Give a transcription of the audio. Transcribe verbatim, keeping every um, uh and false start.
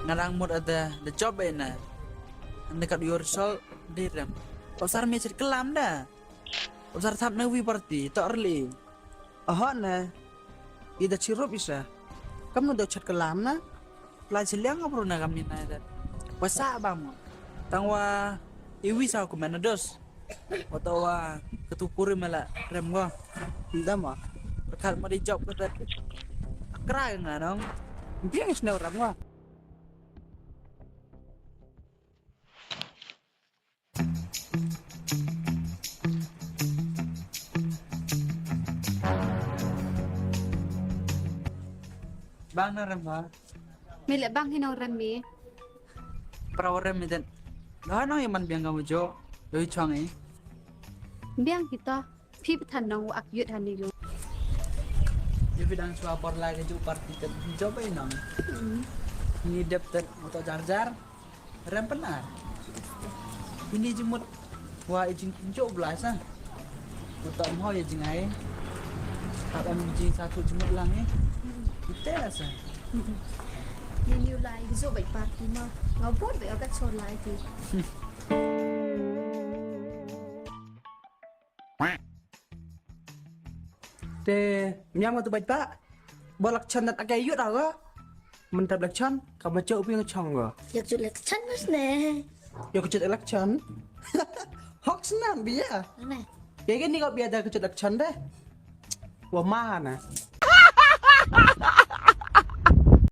Nga dang mut ada da job bai na. Anda kat yor sol di rem. Obsar me chat kelam da. Obsar thap na wi party tok rli. Oho na. Ida chirup isa. Kam nu da chat kelam na. Lai chiliang abru na kam ni na ida. Wasa ba mo. Tang wa iwi sa ku mena dos. Oto wa ketu puri mela rem go. Nda mo. Kal mo di job kata. Kra nga nong. Biang is na rem go. Bang na rem ba. Mi le bang hi nong rem mi. Pra rem mi den. Lo nong iman biang kamu jo. Yo chong i. Biang hi to. Phi pathan nong wa ak yut han ni yo. Yo phi dang chwa por lai ka ju party ten. Jo ba i nong. Ni dep ten moto jar jar. Rem pynnar. Ini jingmut wa i jingpynjot blai sa. Uta mo ya jingai. Hap em jing satu jingmut lang ni. Ite la sa. Ni ni lai zo bai party ma. Ngau bot bai agat so lai ti. Te miam tu bai pa. Ba lak chan dat akai yut aga. Mentap lak chan ka ma chau pi nga chong ga. Yak jut lak chan mas ne. Yak jut lak chan. Hok snam bia. Ane. Ke ke ni ka bia da ka jut lak chan de. Wa ma na.